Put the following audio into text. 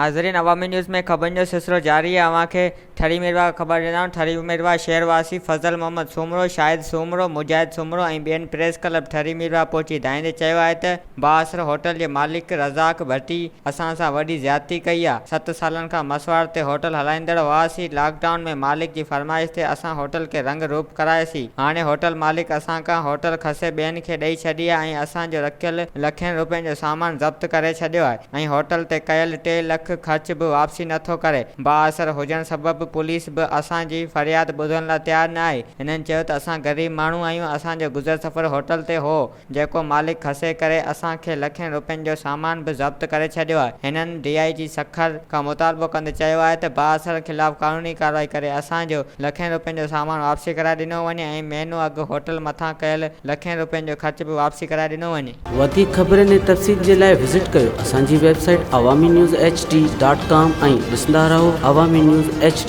ناظرين عوامي نيوز ۾ خبرن جو سلسلو جاري آهي اوهان کي ٺري ميرواهه کان خبر ڏيندا آهيون ٺري ميرواهه شهر واسي فضل محمد سومرو، شاهد سومرو، مجاهد سومرو ۽ ٻين پريس ڪلب ٺري ميرواهه پهچي دانهيندي چيو آهي ته بااثر هوٽل جي مالڪ رزاق ڀٽي اسان سان وڏي زيادتي ڪئي آهي ست سالن کان مسواڙ تي هوٽل هلائيندڙ هئاسين لاڪ ڊائون ۾ مالڪ جي فرمائش تي اسان هوٽل کي رنگ روپ ڪرايوسين هاڻي هوٽل مالڪ اسان کان هوٽل کسي ٻين کي ڏئي ڇڏي آهي ۽ اسان جو رکيل لکين روپين جو سامان ضبط ڪري ڇڏيو آهي. ۽ هوٽل تي ڪيل ٽي لک خرچ به واپسي نه ٿو ڪري، بااثر هجڻ سبب پوليس به اسان جي فرياد ٻڌڻ لاء تيار نه آهي، هنن چيو ته اسان غريب ماڻهو آهيون اسان جو گذر سفر هوٽل تي هو جيڪو مالڪ کسي ڪري اسان کي لکين روپين جو سامان به ضبط ڪري ڇڏيو آهي، هنن ڊي I جي سکر کان مطالبو ڪندي چيو آهي ته بااثرن خلاف قانوني ڪارروائي ڪري اسان جو لکين روپين جو سامان واپسي ڪرائي ڏنو وڃي ۽ مهينو اڳ هوٽل مٿان ڪيل لکين روپين جو خرچ به واپسي ڪرائي ڏنو وڃي. وڌيڪ خبرن ۽ تفصيل جي لاء وزٽ ڪيو اسان جي website Awami news H D dot com ۽ ڏسندا رهو عوامي نيوز ايڇ ڊي.